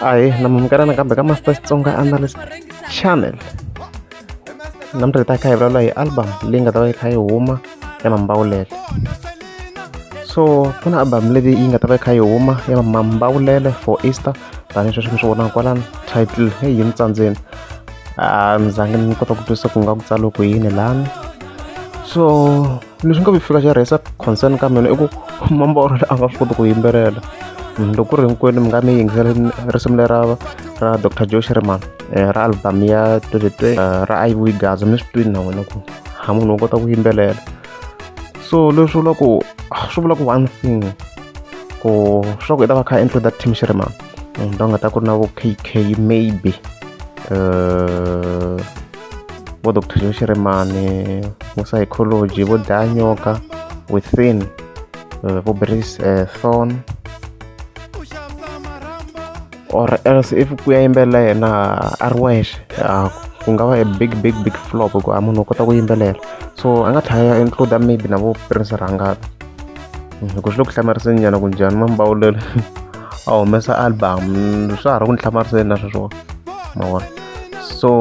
Ahee na mi nakambe ka Master Xitsonga Analyst Channel. Namuntlha hi ta kha hi vulavula hi album leyi nga ta va yi kha yi huma ya Mambawulele. So ku na album leyi yi nga ta va yi kha yi huma ya Mambawulele for Easter tanihi sweswi mi swi vonaka kwalano title heyi yi ni tsandzeni a ni zangi ni kota ku twisisa ku nga ku tsariwe ku yini lani. So leswi nga fika xi raise concern ka mina i ku Mambawulele a nga swi koti ku yimbelela. Loko ku ri hinkwenu mi nga mi yingisela risimu lera ra Dr Joe Shirimani ra album ya 2020 ra Ayivuyi Gaza mi swi twini na n'wina ku ha munhu wo kota ku yimbelela. So leswi vula ku swi vula ku one thing ku swa ku i ta va kha include team Shirimani la nga ta ku ri na vo K_K maybe vo Dr Joe Shirimani vo Psychology vo Dlaya Nyoka within vo Breeze Thorn or else if ku ya yimbelela yena a ri wexe ku nga va a big big big flop hi ku a munhu u kota ku yimbelela. So a nga tlhela a include maybe na vo Prince Rhangani hi ku swi le ku hlamariseni nyana ku njhani Mambawulele a humesa album swa ha ri ku ni hlamariseni na sweswo ma vona. So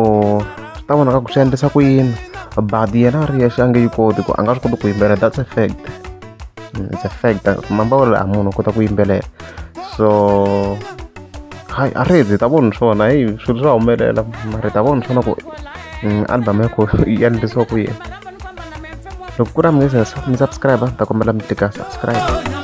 swi ta vonaka ku swi endlisa ku yini but yena a ri yexe a nge yi koti ku a nga swi koti ku yimbelela that's a fact, it's a fact Mambawulele a munhu u kota ku yimbelela. So hayi a ri hi ta vona swona heyi swilo swa humelela mara hi ta vona swona ku album ya ku yi endlisiwa ku yini. Loko ku ri a mi nge se mi subscribe ni ta kombela mi tlika subscribe.